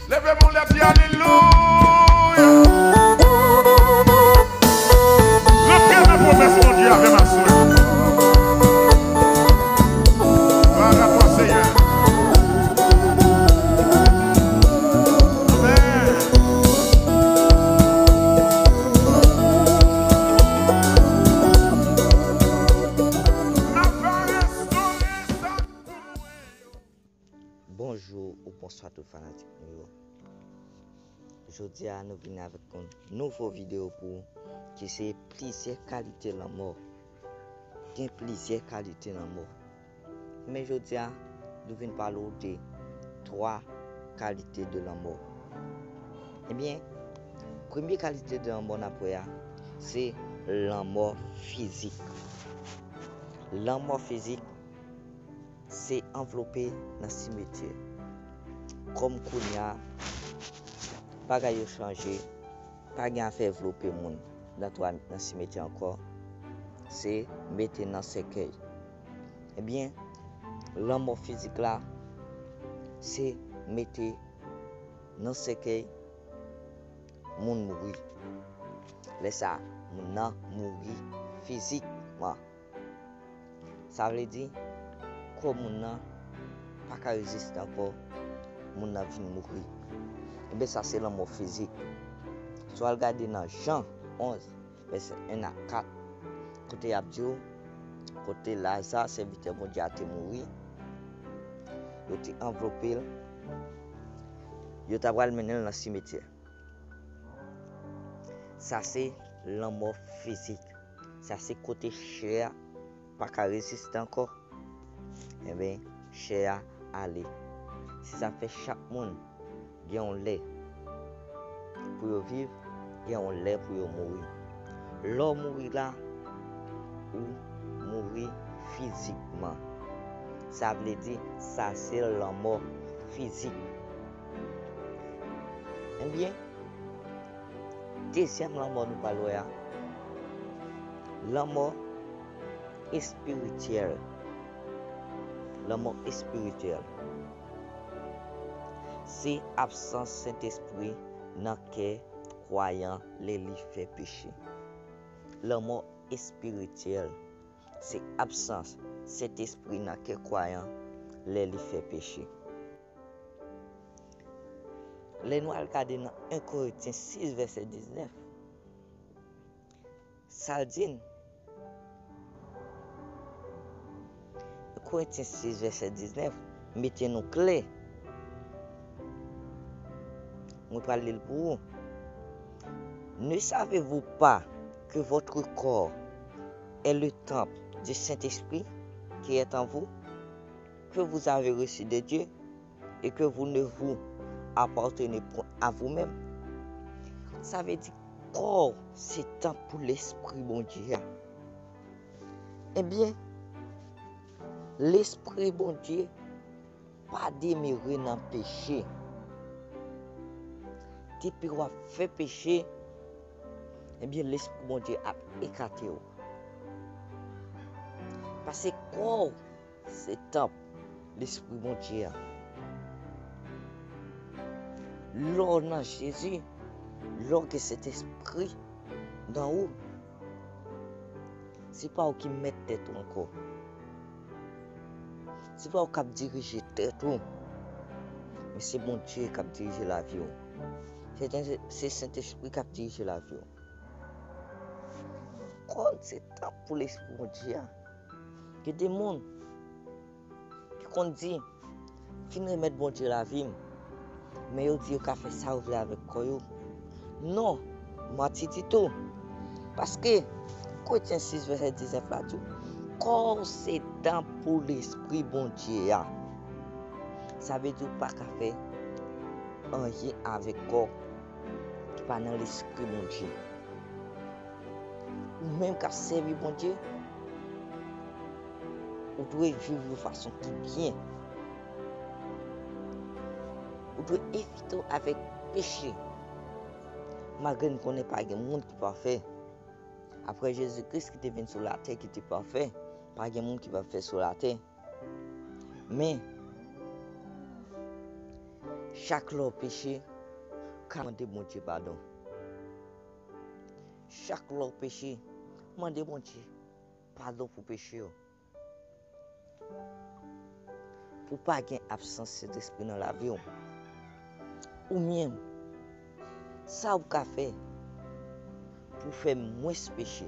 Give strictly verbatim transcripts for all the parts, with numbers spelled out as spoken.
Leve men w, lève, di alelouya. Rantre nan pwomès Bondye a, frè m ak sè. Glwa a twa, Senyè. Amèn. Bonjou ou bonswa tout fanatik nou yo. Jodi a nou vin avèk yon nouvo videyo pou ou ki se plizyè kalite lanmò. Gen plizyè kalite lanmò. Men jodi a nou vin pale w de twa kalite de lanmò. Ebyen, premye kalite de lanmò n ap wè a se lanmò fizik. Lanmò fizik se anvlope nan simetyè. Kòm kounye a, bagay yo chanje, pa gen afè vlope moun nan twa, nan simetyè ankò, se mete nan sèkèy. Ebyen, lanmò fizik la, se mete nan sèkèy, moun mouri. Lè sa a, moun nan mouri fizikman. Sa vle di, kò moun nan pa ka reziste ankò, moun nan vin mouri. Ebyen, sa se lanmò fizik. Si w al gade nan Jan onz, vèsè en a kat, kote y ap di w, kote Laza, sèvitè Bondye a, te mouri, yo te anvlope l, yo ta pral mennen l nan simetyè. Sa se lanmò fizik. Sa se kote chè a pa ka reziste ankò. Ebyen, chè a ale. Se sa k fè chak moun gen yon lè pou yo viv, gen yon lè pou yo mouri. Lè w mouri la, ou mouri fizikman. Sa vle di, sa se lanmò fizik. Ebyen, dezyèm lanmò nou pral wè a, lanmò espirityèl. Lanmò espirityèl. Se absans Sentespri nan kè kwayan lè li fè peche. Lanmò espirityèl, se absans Sentespri nan kè kwayan lè li fè peche. Lè nou al gade nan en Korentyen sis vèsè diznèf, sa l di n, en Korentyen sis vèsè diznèf, mete nou klè. Mwen pral li l pou ou. Ne savez-vous pas que votre corps est le temple du Saint-Esprit qui est en vous, que vous avez reçu de Dieu et que vous ne vous appartenez point à vous-même? Sa vle di kò w se tanp pou Lespri Bondye a. Ebyen, Lespri Bondye pa demere nan peche. Depi w ap fè peche, ebyen, Lespri Bondye ap ekate w. Paske kò w se tanp Lespri Bondye a. Lè w nan Jezi, lè w gen Sentespri nan ou, se pa w ki mèt tèt ou ankò. Se pa w k ap dirije tèt ou, men se Bondye k ap dirije lavi w. Se, se Sentespri k ap dirije lavi w. Kò n se tanp pou Lespri Bondye a. Gen de moun ki konn di, "Vin remèt Bondye lavi m." Men yo di yo ka fè sa yo vle avèk kò yo. Non, manti ditou. Paske Korentyen sis vèsè diznèf la di w, kò w se tanp pou Lespri Bondye a. Sa vle di w pa ka fè anyen avèk kò w ki pa nan Lespri Bondye. Ou menm k ap sèvi Bondye, ou dwe viv yon fason ki byen. Ou dwe evite w avèk peche. Malgre n konnen pa gen moun ki pafè. Apre Jezi Kris ki te vin sou latè ki te pafè, pa gen moun ki pafè sou latè. Men, Chak lè w peche, ka mande Bondye padon. Chak lè w peche, mande Bondye padon pou peche w. Pou pa gen absans Sentespri nan lavi w. Ou menm, sa w ka fè pou fè mwens peche?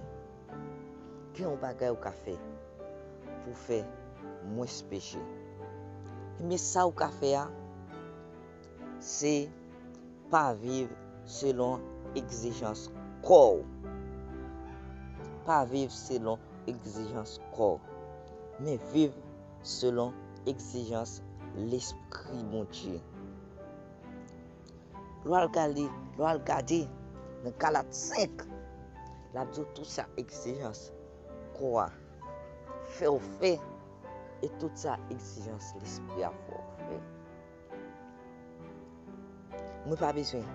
Gen yon bagay ou ka fè pou fè mwens peche. Ebyen, sa w ka fè a, se pa viv selon egzijans kò w. Pa viv selon egzijans kò w, men viv selon egzijans Lespri Bondye. Lè w al gade, lè w al gade nan Galat senk, l ap di w tout sa egzijans kò a fè w fè, e tout sa egzijans lespri a fè w fè. Mwen pa bezwen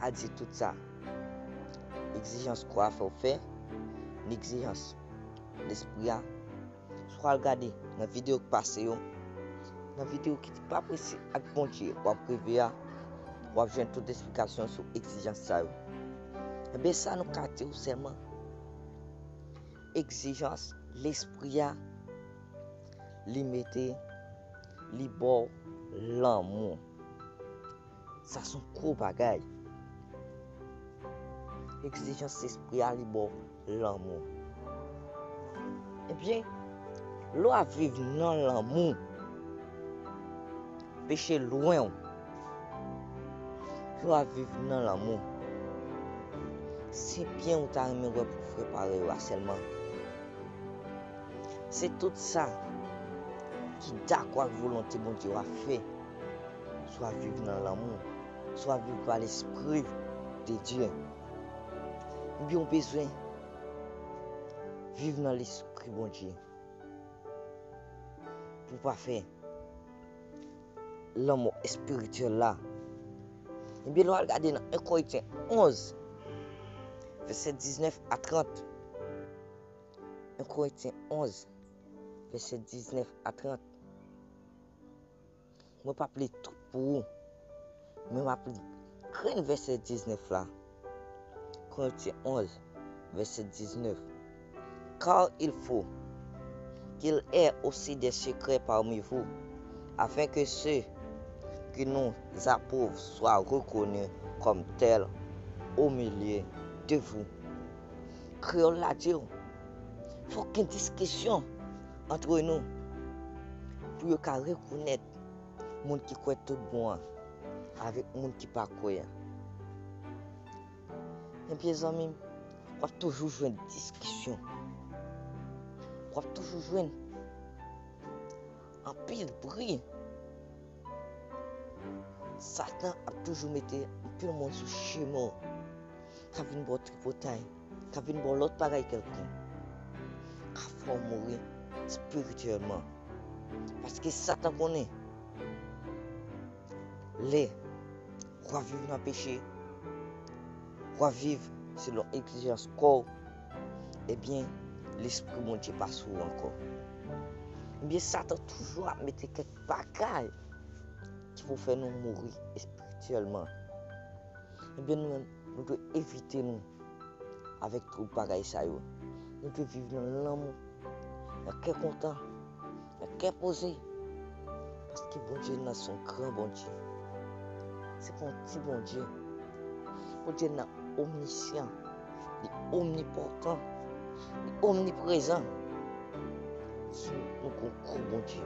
al di tout sa egzijans kò a fè w fè, ni egzijans lespri a. Si w al gade nan videyo k pase yo, nan videyo ki pa prese ak Bondye w ap rive a, w ap jwenn tout esplikasyon sou egzijans sa yo. Ebyen, sa nou ka di w sèlman, egzijans lespri a, li mete, li ba w lanmou. Sa se yon gwo bagay. Egzijans lespri a, li ba w lanmou. Ebyen, lè w ap viv nan lanmou, peche lwen w. Lè w ap viv nan lanmou, se byen ou ta renmen wè pou frè parèy ou a sèlman. Se tout sa ki dakò ak volonte Bondye w ap fè. Si w ap viv nan lanmou, si w ap viv pa Lespri de Dye, ebyen, ou bezwen viv nan Lespri Bondye pou w pa fè lanmò espirityèl la. Ebyen, lè w al gade nan en Korentyen onz, vèsè diznèf a trant. En Korentyen onz, vèsè diznèf a trant. Mwen p ap li tout pou ou, men m ap li grenn vèsè diznèf la. Korentyen onz, vèsè diznèf. Car il faut qu'il ait aussi des secrets parmi vous, afin que ceux qui nous approuvent soient reconnus comme tels au milieu de vous. Kreyòl la di w, fòk gen diskisyon antre nou pou yo ka rekonèt moun ki kwè tout bon an avèk moun ki pa kwè an. Ebyen, zanmi m, w ap toujou jwenn diskisyon. W ap toujou jwenn anpil bri. Satan ap toujou mete anpil moun sou chemen w, k ap vin ba w tripotay, k ap vin ba w lòt bagay kèlkonk, k ap fè w mouri espirityèlman. Paske Satan konnen, lè w ap viv nan peche, w ap viv selon egzijans kò w, ebyen, Lespri Bondye pa sou ou ankò. Ebyen, Satan toujou ap mete kèk bagay ki pou fè nou mouri espirityèlman. Ebyen, nou menm, nou dwe evite nou avèk tout bagay sa yo. Nou dwe viv nan lanmou, nan kè kontan, nan kè poze. Paske Bondye nan se yon gran Bondye. Se pa yon ti Bondye. Bondye nan omnisyan, li omnipotan, li omniprezan. Se yon gwo, gwo Bondye.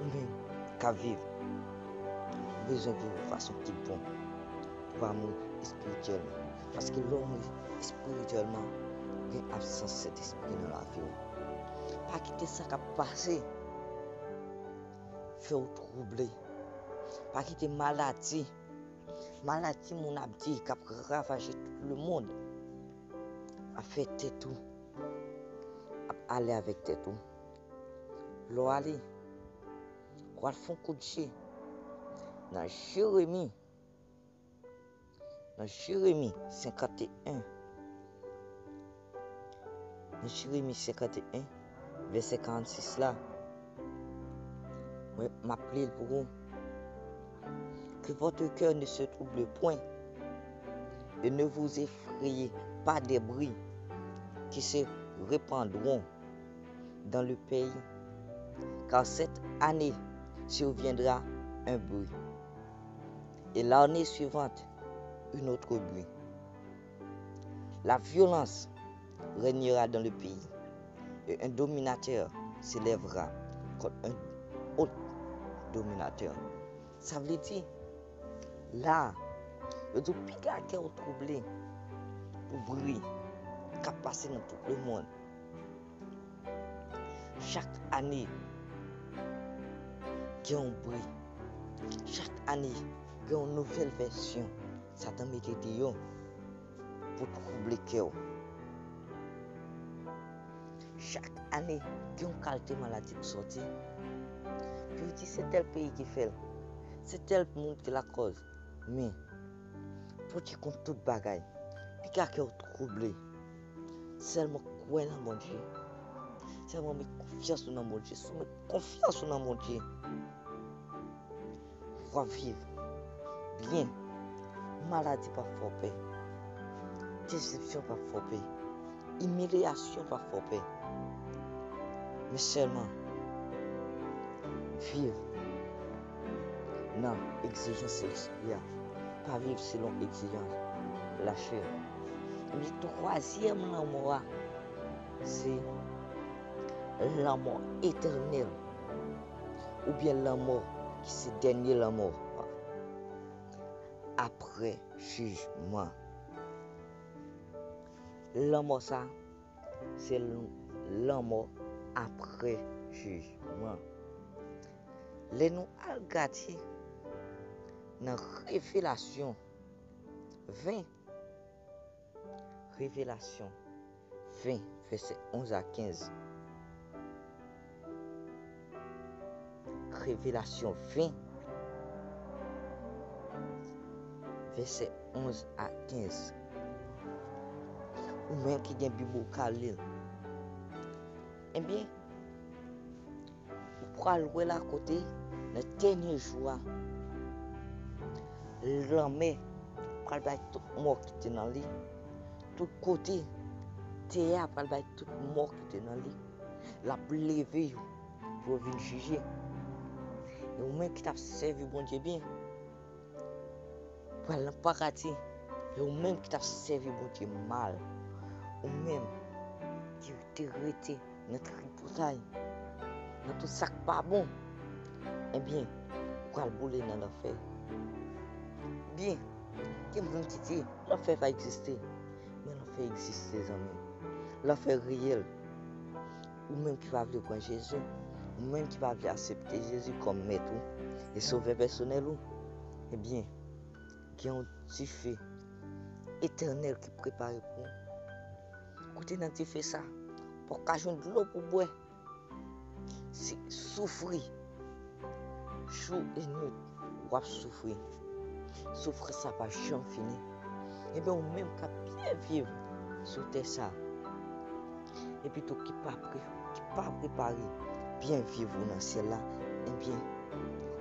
Ou menm k ap viv, ou bezwen viv yon fason ki bon pou w pa mouri espirityèlman. Paske lè w mouri espirityèlman, ou gen absans Sentespri nan lavi w. Pa kite sa k ap pase fè w twouble. Pa kite maladi, maladi moun ap di k ap ravaje tout lemonn, ap fè tèt ou, ap ale avèk tèt ou. Lè w ale, w al fè yon kout je nan Jeremi, nan Jeremi senkanteyen, nan Jeremi senkanteyen, vèsè karannsis la. Mwen, m ap li l pou ou. Que votre cœur ne se trouble point, et ne vous effrayez pas des bruits qui se répandront dans le pays, car cette année surviendra un bruit, et l'année suivante, une autre bruit. La violence régnera dans le pays, et un dominateur s'élèvera contre un autre dominateur. Sa vle di, la, yo di w piga kè w twouble pou bri k ap pase nan tout lemonn. Chak ane, gen yon bri. Chak ane, gen yon nouvèl vèsyon Satan mete deyò pou twouble kè w. Chak ane, gen yon kalite maladi k sòti. Pou yo di se tèl peyi ki fè l, se tèl moun ki lakòz. Men, Bondye konn tout bagay. Piga kè w twouble. Sèlman kwè nan Bondye. Sèlman met konfyans ou nan Bondye. Si w met konfyans ou nan Bondye, w ap viv byen. Maladi p ap fè w pè. Desepsyon p ap fè w pè. Imilyasyon p ap fè w pè. Men sèlman viv nan egzijans Lespri a. Pa viv selon egzijans lachè. Epi twazyèm lanmò a, se lanmò etènèl, oubyen lanmò ki se dènye lanmò apre jijman. Lanmò sa, se l-, lanmò apre jijman. Lè nou al gade nan Revelasyon ven, Revelasyon ven, vèsè onz a kenz. Revelasyon ven, vèsè onz a kenz. Ou menm ki gen Bib ou, ka li l. Ebyen, ou pral wè l a kote nan dènye jou a. Lanmè pral bay tout mò ki te nan li. Tout kote, tè a pral bay tout mò ki te nan li. L ap leve yo pou yo vin jije. E ou menm ki t ap sèvi Bondye byen, pral nan paradi. E ou menm ki t ap sèvi Bondye mal, ou menm ki te rete nan tripotay, nan tout sa k pa bon, ebyen, ou pral boule nan lanfè. Byen, gen moun ki di lanfè pa egziste. Men lanfè egziste, zanmi. Lanfè reyèl. Ou menm ki pa vle pran Jezi, ou menm ki pa vle aksepte Jezi kòm mèt ou e sovè pèsonèl ou, ebyen, gen yon dife etènèl ki prepare pou ou. Kote nan dife sa, pa w ka jwenn dlo pou bwè. Si soufri jou e nwit, w ap soufri. Soufrans sa pa janm fini. Ebyen, ou menm k ap byen viv sou tè sa, epi tou ki pa pre-, ki pa prepare byen viv ou nan syèl la, ebyen,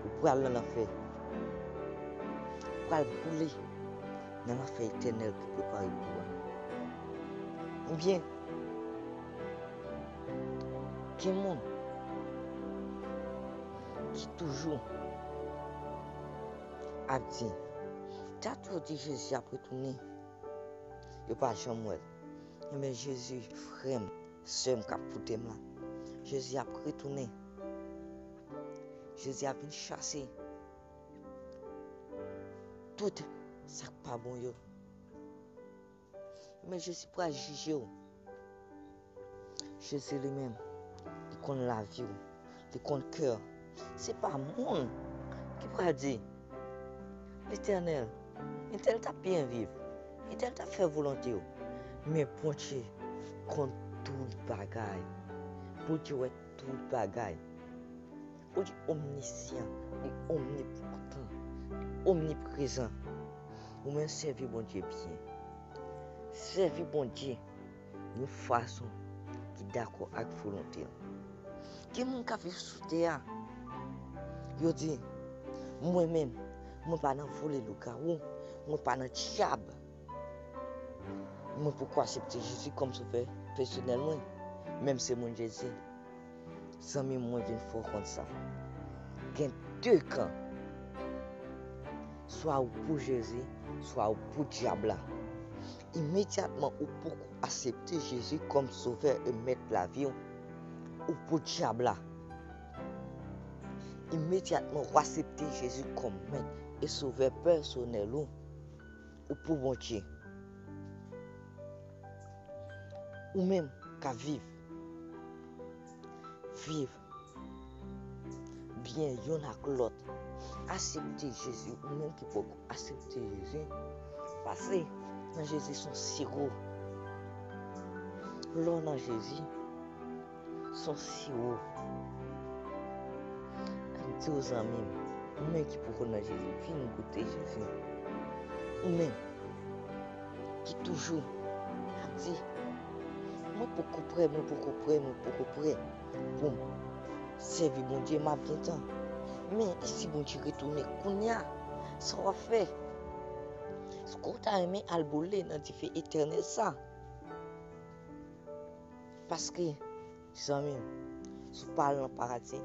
ou pral nan lanfè. Ou pral boule nan lanfè etènèl ki prepare pou ou. Ebyen, gen moun ki toujou ap di, dat yo di Jezi ap retounen, yo pa janm wè l. Ebyen, Jezi, frè m, sè m k ap koute m la, Jezi ap retounen. Jezi ap vin chase tout sa k pa bon yo. Men Jezi pral jije w. Jezi li menm, li konn lavi w, li konn kè w. Se pa moun ki pral di, Letènèl, entèl t ap byen viv, entèl t ap fè volonte w. Men Bondye konn tout bagay. Bondye wè tout bagay. Bondye omnisyan, li omnipotan, li omniprezan. Ou menm sèvi Bondye byen. Sèvi Bondye yon fason ki dakò ak volonte l. Gen moun k ap viv sou tè a, yo di, mwen menm, Mwen pa nan vòlè lougawou. Mwen pa nan dyab. Mwen poko aksepte Jezi kòm sovè pèsonèl mwen. Menm se moun Jezi. Zanmi m, mwen vin fè w konn sa. Gen de kan. Swa ou pou Jezi, swa ou pou dyab la. Imedyatman ou poko aksepte Jezi kòm sovè e mèt lavi w, ou pou dyab la. Imedyatman ou aksepte Jezi kòm mèt e sovè pèsonèl ou, ou pou Bondye. Ou menm k ap viv, viv byen youn ak lòt. Aksepte Jezi, ou menm ki poko aksepte Jezi. Pase nan Jezi se yon siwo. Lè w nan Jezi, se yon siwo. M di w zanmi m, ou menm ki poko nan Jezi, vin goute Jezi. Ou menm ki toujou ap di, mwen poko prè, mwen poko prè, mwen poko prè pou m sèvi Bondye, m ap gentan. Men, e si Bondye retounen kounye a, sa w ap fè? Èske w ta renmen al boule nan dife etènèl sa? Paske, zanmi m, si w pa al nan paradi,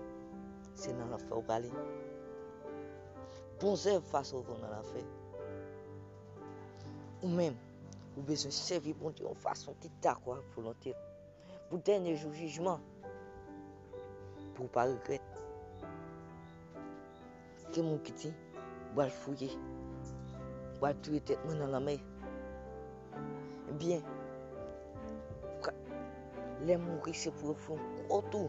se nan lanfè w prale. Bon zèv pa sove w nan lanfè. Ou menm, ou bezwen sèvi Bondye yon fason ki dakò ak volonte l. Pou dènye jou jijman, pou w pa regrèt. Gen moun ki di, m pral fouye, m pral touye tèt mwen nan lanmè. Ebyen, lè m mouri, se pou yo fè yon gwo twou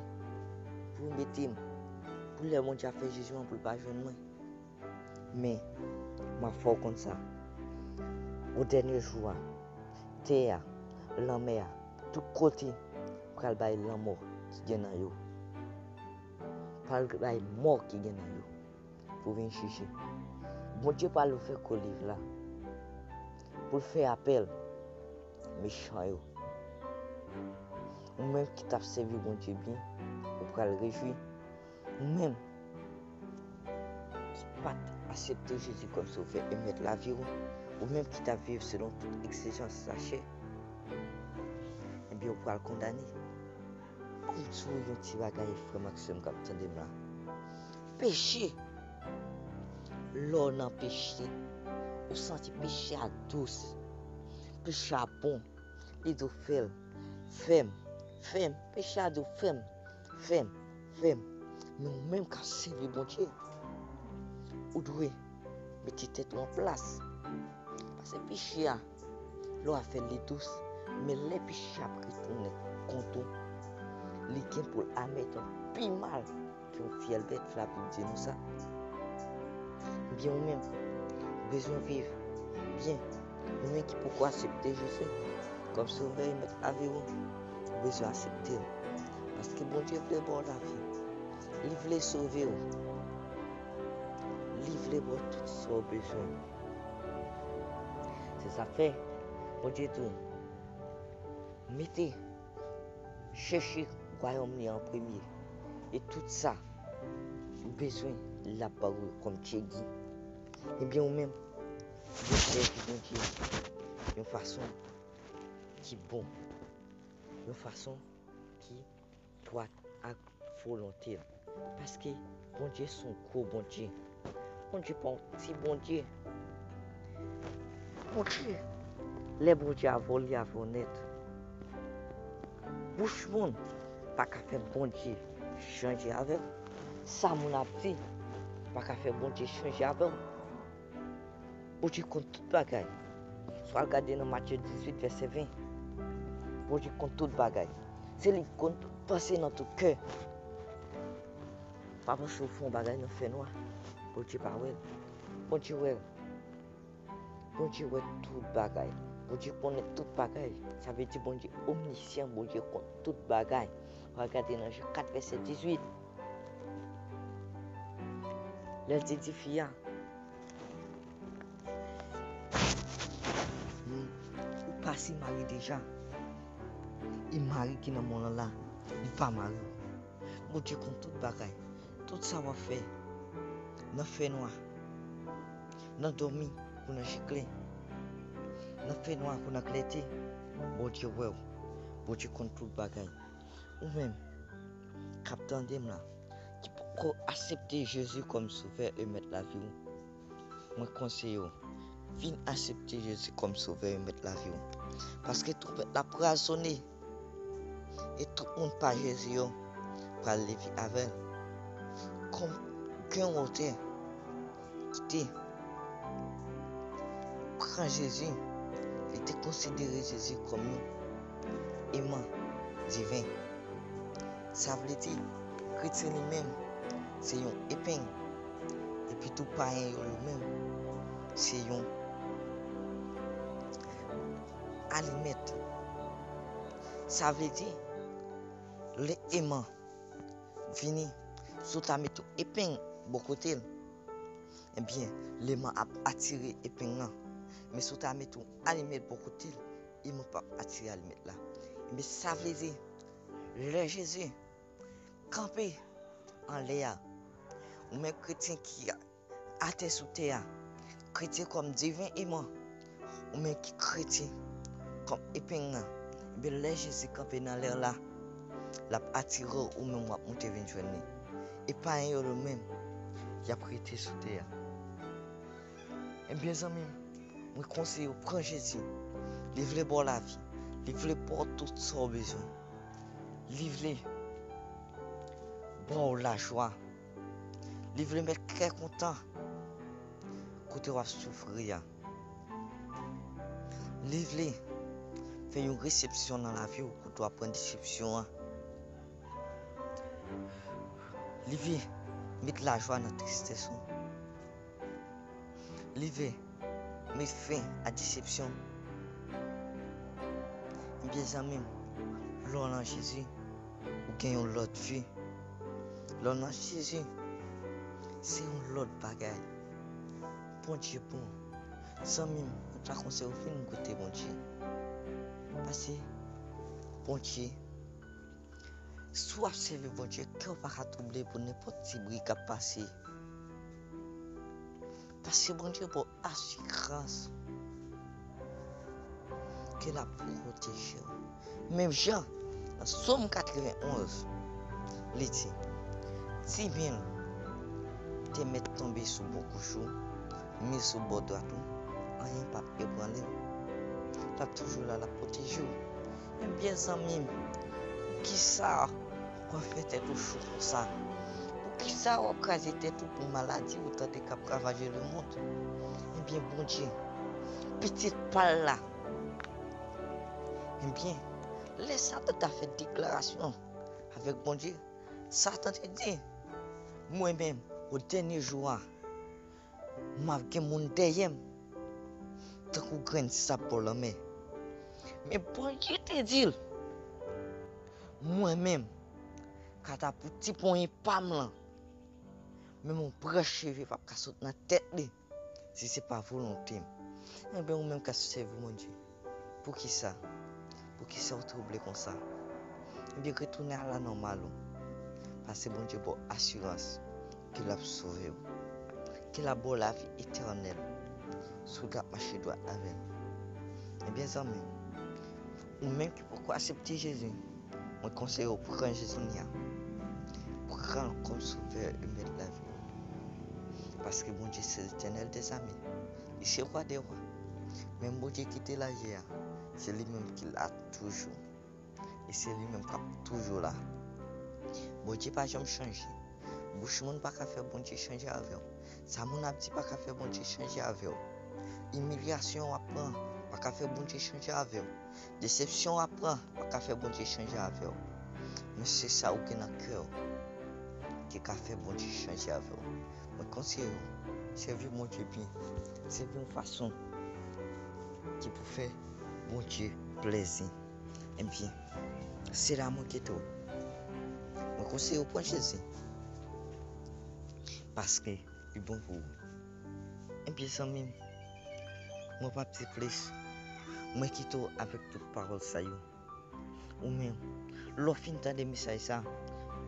pou yo mete m, pou lè Bondye ap fè jijman pou l pa jwenn mwen. Men, m ap fè w konn sa. O dènye jou a, tè a, lanmè a, tout kote pral bay lanmò ki gen nan yo. Pral bay mò ki gen nan yo pou vin jije. Bondye pral ouvè koliv la pou l fè apèl mechan yo. Ou menm ki t ap sèvi Bondye byen, ou pral rejwi. Ou menm ki pa t aksepte Jezi kòm sovè e mèt lavi w, ou menm ki t ap viv selon tout egzijans lachè, ebyen, ou pral kondane. Pou m di w yon ti bagay, frè m ak sè m k ap tande m la. Peche. Lè w nan peche, ou santi peche a dous, peche a bon, li di w fè l, fè m, fè m, peche a di w fè m, fè m, fè m. Men ou menm k ap sèvi Bondye, ou dwe mete tèt ou an plas. Pase peche a, lè w ap fè l, li dous, men lè peche a ap retounen kont ou, li gen pou l amè tankou pi mal ke yon fyèl bèt, Labib di nou sa. Ebyen, ou menm, ou bezwen viv byen. Ou menm ki poko aksepte Jezi kòm sovè e mèt lavi w, ou bezwen aksepte l. Paske Bondye vle ba w lavi. Li vle sove w. Li vle ba w tout sa w bezwen. Se sa k fè Bondye di w, mete, chèche wayòm li an premye, e tout sa ou bezwen, l ap ba w yo kòm tchegi. Ebyen, ou menm, ou sèvi Bondye yon fason ki bon, yon fason ki dwat ak volonte l. Paske Bondye se yon gwo Bondye. Bondye pa yon ti Bondye. Bondye, lè Bondye avè w, li avè w nèt. Bouch moun pa ka fè Bondye chanje avè w. Sa moun ap di pa ka fè Bondye chanje avè w. Bondye konn tout bagay. Si w al gade nan Matye dizuit, vèsè ven, Bondye konn tout bagay. Se li ki konn tout panse nan tout kè. Pa panse w fè yon bagay nan fènwa, Bondye pa wè l. Bondye wè l. Bondye wè tout bagay. Bondye konnen tout bagay. Sa vle di Bondye omnisyan, Bondye konn tout bagay. W al gade nan Jan kat, vèsè dizuit. Lè l te di fi a, hmm, ou pase mari deja. E mari ki nan mòn lan la, li pa mari w. Bondye konn tout bagay. Tout sa w ap fè nan fènwa, Nan dòmi kou nan jikle, nan fenwa kou nan klète, Bondye wè w. Bondye konn tout bagay. Ou menm k ap tande m la, ki poko aksepte Jezi kòm Sovè e Mèt lavi w, mwen konseye w, vin aksepte Jezi kòm Sovè e Mèt lavi w. Paske twonpèt la pral sone, e tout moun pa Jezi yo pral leve avè l. Kòm gen yon otè ki te pran Jezi, li te konsidere Jezi kòm yon eman diven. Sa vle di, kretyen li menm, se yon epeng. Epi tou payen yo, yo menm, se yon alimèt. Sa vle di, lè eman vini, si w ta mete yon epeng bò kote l, ebyen, leman ap atire epeng lan. Men si w ta mete yon alimèt bò kote l, eman p ap atire alimèt la. Ebyen, sa vle di, lè Jezi kanpe anlè a, ou menm kretyen ki atè sou tè a, kretyen kòm diven eman, ou menm ki kretyen kòm epeng nan, ebyen, lè Jezi kanpe nan lè la, l ap atire w, ou menm w ap monte vin jwenn li. E payen yo, yo menm, y ap rete sou tè a. Ebyen, zanmi m, mwen konseye w, pran Jezi. Li vle ba w lavi. Li vle ba w tout sa w bezwen. Li vle ba w lajwa. Li vle met kè kontan kote w ap soufri a. Li vle fè yon resepsyon nan lavi w kote w ap pran desepsyon an. Li vle met lajwa nan tristès ou. Li vle met fen a desepsyon. Ebyen, zanmi m, lè w nan Jezi, ou gen yon lòt vi. Lè w nan Jezi, se yon lòt bagay. Bondye bon. Zanmi m, mwen ta konseye w vin goute Bondye. Paske Bondye, si w ap sèvi Bondye, kè w pa ka twouble pou nenpòt ti bri k ap pase. Paske Bondye ba w asirans ke l ap pwoteje w. Menm jan, nan Sòm katrevenn onz, li di, ti mil te mèt tonbe sou bò goch ou, mil sou bò dwat ou, anyen p ap ebranle w. L ap toujou la, l ap pwoteje w. Ebyen, zanmi m, poukisa w ap fè tèt ou cho konsa? Poukisa w ap kraze tèt ou pou maladi ou tande k ap ravaje lemonn? Ebyen, Bondye, pitit pa l la. Ebyen, lè Satan ta fè deklarasyon avèk Bondye, Satan te di, mwen menm, o dènye jou a, m ap gen moun dèyè m, tankou grenn sab bò lanmè. Men Bondye te di l, mwen menm, katapou ti ponyen pa m lan, menm yon branch cheve p ap ka sot nan tèt li, si se pa volonte m. Ebyen, ou menm k ap sèvi Bondye, poukisa? Poukisa w twouble konsa? Ebyen, retounen a la nòmal ou. Paske Bondye ba w asirans ke l ap sove w, ke l ap ba w lavi etènèl si w t ap mache dwat avè l. Ebyen, zanmi m, ou menm ki poko aksepte Jezi, mwen konseye w pran Jezi kounye a. Pran l kòm Sovè e Mèt lavi w. Paske Bondye se Letènèl dèzame. Li se Wa dè wa. Menm Bondye ki te la yè a, se li menm ki la toujou. E se li menm k ap toujou la. Bondye pa janm chanje. Bouch moun pa ka fè Bondye chanje avè w. Sa moun ap di pa ka fè Bondye chanje avè w. Imilyasyon w ap pran pa ka fè Bondye chanje avè w. Desepsyon w ap pran pa ka fè Bondye chanje avè w. Men se sa ou gen nan kè w ki ka fè Bondye chanje avè w. Mwen konseye w, sèvi Bondye byen. Sèvi yon fason ki pou fè Bondye plezi. Ebyen, se la mwen kite w. Mwen konseye w pran Jezi. Paske li bon pou ou. Ebyen, zanmi m, mwen p ap di plis. Mwen kite w avèk tout pawòl sa yo. Ou menm, lè w fin tande mesaj sa,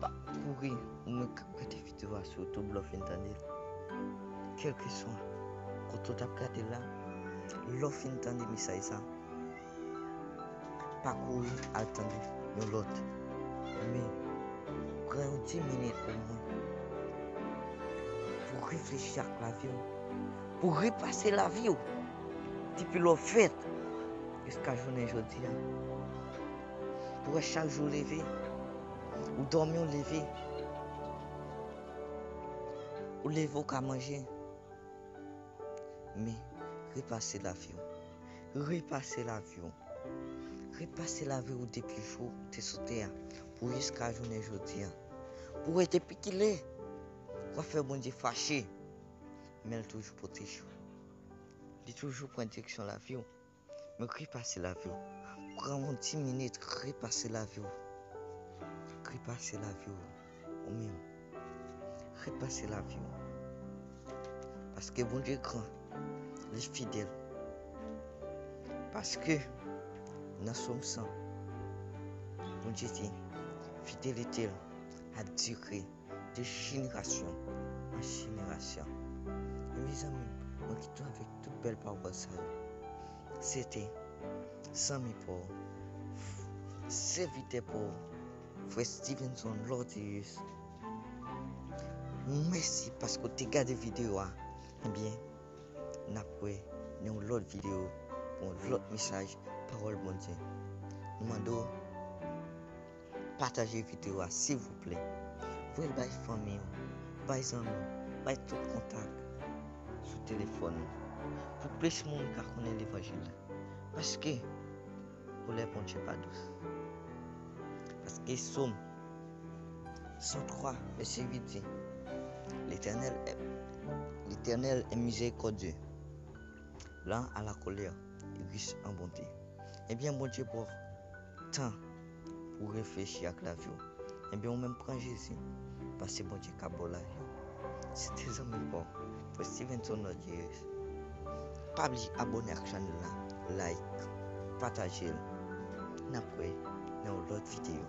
pa kouri, ou menm k ap gade videyo a sou YouTube, lè w fin tande l. Kèlkeswa Ou tout ap gade la, lè w fin tande mesaj sa, pa kouri al tande yon lòt. Men, pran yon ti minit omwen pou reflechi ak lavi w, pou repase lavi w depi lè w fèt jiska jounen jodi a. Pou wè chak jou w leve, ou dòmi, ou leve, ou leve, ou ka manje. Men, repase lavi w. Repase lavi w. Repase lavi w depi jou w te sou tè a pou jiska jounen jodi a. Pou wè depi kilè w ap fè Bondye fache, men l toujou pwoteje w. Li toujou pran direksyon lavi w. Men repase lavi w. Pran yon ti minit, repase lavi w. Repase lavi w. Ou menm. Repase lavi w. Paske Bondye gran, li fidèl. Paske nan Sòm san, Bondye di, fidelite l ap dire de jenerasyon an jenerasyon. E mezanmi, mwen kite w avèk tout bèl pawòl sa yo. Se te zanmi pa w, sèvitè pa w, frè Stevenson Lordius. Mèsi paske w te gade videyo a. Ebyen, n ap wè nan yon lòt videyo pou yon lòt mesaj pawòl Bondye. Nou mande w pataje videyo a, silvouplè. Voye l bay fanmi w, bay zanmi w, bay tout kontak sou telefòn ou, pou plis moun ka konnen levanjil la. Paske kolè Bondye pa dous. Paske Sòm san twa, vèsè uit di, L'Éternel est, l'Éternel est miséricordieux, lent à la colère, et riche en bonté. Ebyen, Bondye ba w tan pou w reflechi ak lavi w. Ebyen, ou menm pran Jezi, paske Bondye ka ba w lavi. Se te zanmi pa w, frè Stevenson Lordius. Pa bliye abòne ak chanèl la, like, pataje l. N ap wè nan yon lòt videyo.